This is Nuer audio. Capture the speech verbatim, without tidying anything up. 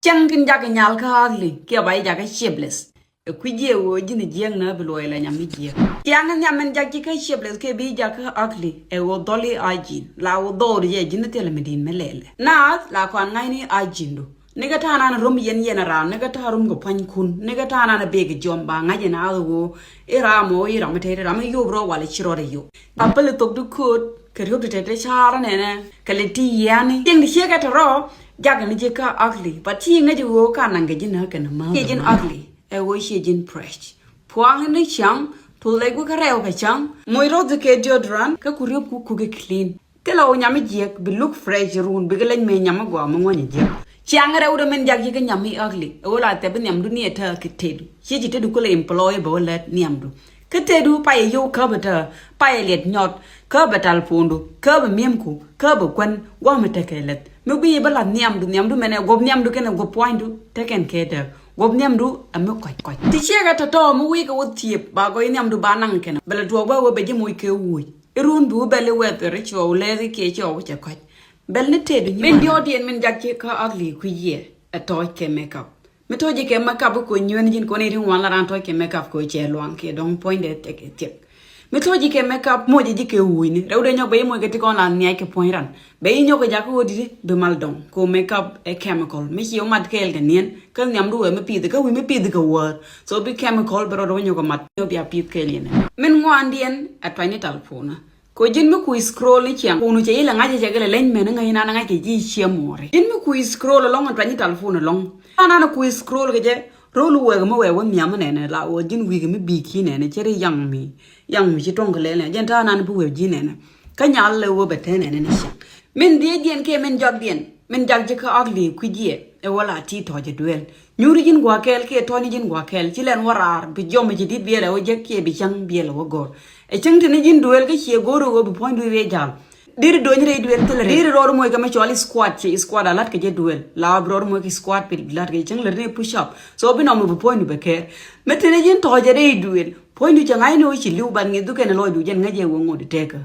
Cäŋ tin jakä nyal kä ugly kiɛ ba ji̱ jakä shapeless. Ɛ kui̱ jiɛ ɣöö ji̱n jiäk nä bi luɔy la nyam mi jiäk. Ciaŋ nhiam min jak ji̱ kä shapeless kiɛ bi jak kä ugly ɛ ɣöö dhɔl i̱ a ji̱n la ɣöö dhɔɔri jɛ ji̱n thilɛ mi di̱n mi lɛlɛ. Naath la kɔn ŋa̱cni a ji̱ndu. Ni kä ta̱a̱ nan rom yɛn yɛn a raan, ni kä ta̱a̱ rom kɛ pua̱nykun, ni kä ta̱a̱ nan a bek jiɔm ba ŋa̱c in a ɣöö i̱ ram ɣöö i̱ ram mi tɛt i̱ ram mi yop rɔ wala ci rɔ rɛ yop. Ba päl i̱ thok di kööt kɛ riop ti tɛt i̱ ca̱r nɛnɛ kɛ lɛ ti yiani. Tiɛŋ di ciek ɛ tɛ rɔ jak ni ji̱ kä ugly. But ci ŋäc i̱ ɣöö ka naŋ kɛ ji̱n ɛ kɛn ma. Ciɛ ji̱n ugly. Ɛ ɣöö ciɛ ji̱n fresh. Puaŋ ni cäŋ, tuth lɛc wä kä rɛw kɛ cäŋ. Moc rɔth kɛ deodorant kä ku riop ku kukɛ clean. Thilɛ wä nyam mi jiäk bi look fresh run bikɛ leny mëë nyam mi gɔaa mi ŋuɔ̱ny jiäk. Ciaŋ rɛwdɛ min jak ji̱ kä nyam mi ugly. Ɛ wä la thɛp bi nhiamdu ni ɛ tääk kɛ tetdu. Ciɛ ci tetdu kulɛ employ bɛ wä lät nhiamdu. Kä tetdu payɛ yio̱w käbɛ tääk, payɛ liɛt nyɔt, käbɛ tal puɔ̱ndu, käbɛ mi̱emku, käbɛ kuän, gua̱a̱mɛ tekɛ lät. Mi guiy bä lath nhiamdu, nhiamdu mɛnɛ guɔ̱p nhiamdu kɛnɛ guɔ̱p puɔ̱nydu tekɛn kɛ dääk. Guɔ̱p nhiamdu ɛ mi kɔc kɔc. Ti ciekɛ tɔ̱tɔ̱ mi wi̱i̱ kɛ wä thiëëp ba gɔy nhiamdu ba naŋ kɛnɛ bɛ lɛ tuɔɔk bä wä bɛ ji̱ moc kɛ wuc. I̱ run bi wä bɛl i̱ wɛth ri cuɔw lɛth i̱ kiɛ cuɔw cɛ kɔc. Bɛl ni tetdu nyi min diɔɔdiɛn min jak ci kä ugly kui̱ yiɛ ɛ tɔɔc kɛ makeup. Mi tɔ̱ ji̱ kɛ makeup i̱ ko̱ nyuɛn ji̱n kɔn i̱ ri ŋuan la raan tɔ̱ kɛ makeup ko̱ cɛ luaŋ kiɛ dɔ̱ŋ puɔ̱nydɛ tɛk ɛ thiɛk. Mi tɔ̱ ji̱ kɛ makeup moc ji̱ kɛ wucni rɛwdɛ nyɔk bɛ i̱ moc kɛ ti kɔn la nhiac kɛ puɔ̱ny ran. Bɛ i̱ nyɔk kɛ jakä ɣöö di̱t i̱ bi mal dɔ̱ŋ ko̱ makeup ɛ chemical mi ci ɣä mat kɛɛl kɛ niɛn kä nhiamdu wee mi pith kä wi̱i̱ mi pith kɛ wäär. So bi chemical bi rɔɔdɛ wä nyɔk kɛ mat nyɔk bia pith kɛɛl yɛn. Min ŋuandiɛn ɛ tuany ni tal puɔ̱nä. Kɛ ji̱n mi ku scroll ni ciaŋ kunu cɛ ilɛ ŋa̱c cɛ kɛ lɛ leny mɛn ŋa̱c inan ŋa̱c kɛ ji̱ ciɛ muɔri. Ji̱n mi ku scroll ɛlɔ̱ŋ ɛn tuany i̱ telephone ɛlɔ̱ŋ. An an ku scroll kɛ jɛ ro̱l wɛɛk mi wɛɛk wä nhiam nɛnɛ la wä ji̱n wi̱i̱k mi bi̱i̱k ci nɛnɛ cɛ ri yaŋ mi yaŋ mi ci tuɔ̱ŋ kɛ lɛl nɛ jɛn ta̱a̱ nan bi wɛɛk ji̱ nɛnɛ. Kä nyal lɛ wä bɛ tɛn nɛnɛ ni ciaŋ. Min dhiecdiɛn kiɛ min jɔakdiɛn. Min jak ji̱ kä ugly kui̱ jiɛ ɛ wä la ti tɔ̱ jɛ duel. Nyuuri ji̱n gua̱a̱k kɛɛl kiɛ tɔ̱ni ji̱n gua̱a̱k kɛɛl ci lɛn wä raar bi jiɔm ci di̱t biɛl ɛ wä jek kiɛ bi cäŋ biɛl ɛ wä go̱r. Ɛ cäŋ tini ji̱n duel kä ciɛ go̱r ɛ wä bi puɔ̱nydu rɛy ja̱l. Diri do̱ny rɛy duel thilɛ rɛy diri rɔɔd moc kɛ mi cɔal i̱ squat ci i̱ squat a la̱t kɛ jɛ duel la bi rɔɔd moc kɛ squat pi la̱t kɛ cäŋ lät ni push up. So bi nɔmɔ bi puɔ̱nydu bɛ kɛɛr. Mi tini ji̱n tɔ̱ jɛ rɛy duel puɔ̱nydu cɛ ŋa̱cni wä ci li̱w ban ŋi̱th du kɛn ɛ lɔcdu jɛn ŋäc ɛ wä ŋot i̱ tɛkä.